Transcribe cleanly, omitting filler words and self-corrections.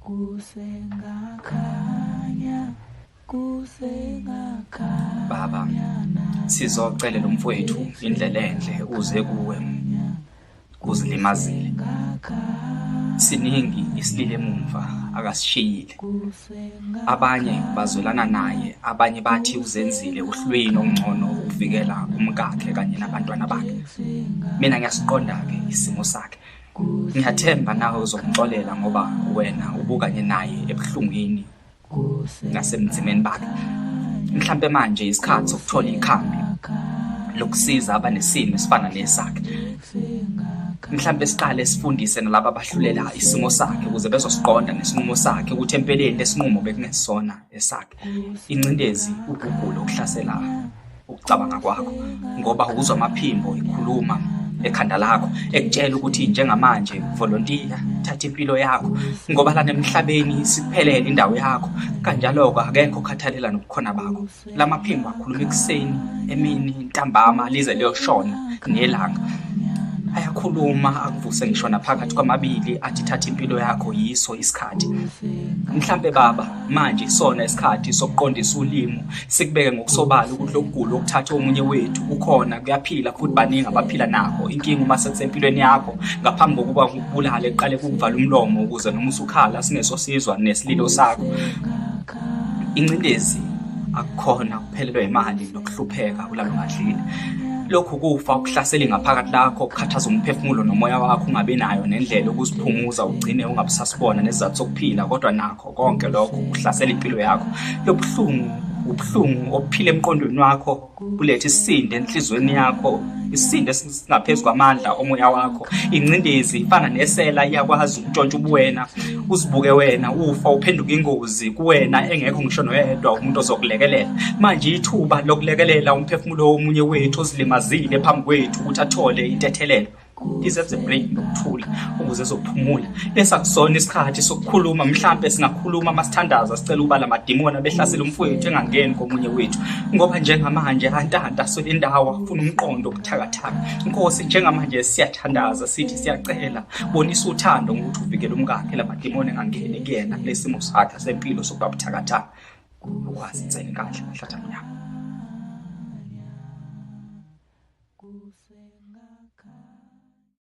Kusengakhanya, kusengakhanya. Baba, sizocelela umfowethu indlela enhle uze kuwe kuzilimazile. Siningi isilile emumva akasishiyile. Abanye bazwelana naye, abanye bathi uzenzile uhlwini okungcono ukuvikela umkakhe kanye nabantwana bakhe. Mina ngiyasiqonda-ke isimo sakhe. Ngiyathemba nawe uzomxolela ngoba wena ubukanye naye ebuhlungwini nasemzimeni bakhe. Mhlampe manje isikhathi sokuthola ikhambi lokusiza abanesimo esifana nesakhe. Mhlampe siqale sifundise nalabo abahlulela isimo sakhe ukuze bezosiqonda nesinqumo sakhe ukuthi empeleni lesinqumo bekungesona esakhe. Ingcindezi ukugula okuhlasela ukucabanga kwakho ngoba uzwa amaphimbo ikhuluma ekhanda lakho ekutshela ukuthi njengamanje volontiya, thatha impilo yakho ngoba lana emhlabeni sikuphelele indawo yakho, kanjalo-ke akekho okhathalela nobukhona bakho. La maphimbo akhuluma ekuseni, emini, ntambama lize liyoshona nelanga. Ayakhuluma akuvuse ngisho naphakathi kwamabili athi thatha impilo yakho, yiso isikhathi. Mhlampe baba, manje isona isikhathi sokuqondisa ulimi, sikubeke ngokusobala ukuthi lokugula okuthatha omunye wethu kukhona, kuyaphila futhi baningi abaphila nakho. Inkinga uma sekusempilweni yakho, ngaphambi kokuba kukubulale kuqale kukuvala umlomo ukuze noma usukhala singesosizwa nesililo sakho. Ingcindezi akukhona ukuphelelwa imali nokuhlupheka ulala ungadlile. Lokhu kufa okuhlasela ingaphakathi lakho, kukhathaza umphefumulo nomoya wakho, ungabi nayo nendlela yokuziphumuza, ugcine ungabusasibona nesizathu sokuphila, kodwa nakho konke lokho kuhlasela impilo yakho. Lobuhlungu ubuhlungu obuphila emqondweni wakho, bulethe isisindo enhliziyweni yakho, isisindo esingaphezu kwamandla omoya wakho. Ingcindezi ifana nesela, iyakwazi ukutshontsha ubuwena, uzibuke wena ufa, uphenduka ingozi kuwena engekho ngisho noyedwa umuntu ozokulekelela. Manje ithuba lokulekelela umphefumulo womunye wethu ozilimazile phambi kwethu ukuthi athole intethelelo, izenze break nokuthula ukuze ezophumula. Lesi akusona isikhathi sokukhuluma, mhlampe singakhuluma masithandaza sicela ukuba lamadimoni abehlasela umfowethu engangeni komunye wethu, ngoba njengamanje antanta aswele indawo, afuna umqondo obuthakathaka. Nkosi, njengamanje siyathandaza sithi siyacela, bonisa uthando ngokuthi uvikele umkakhe, lamadimoni engangeni kuyena kulesimo sakhe sempilo sokuba buthakathaka. Ukwazi inseni kahle mahlatha mnyama.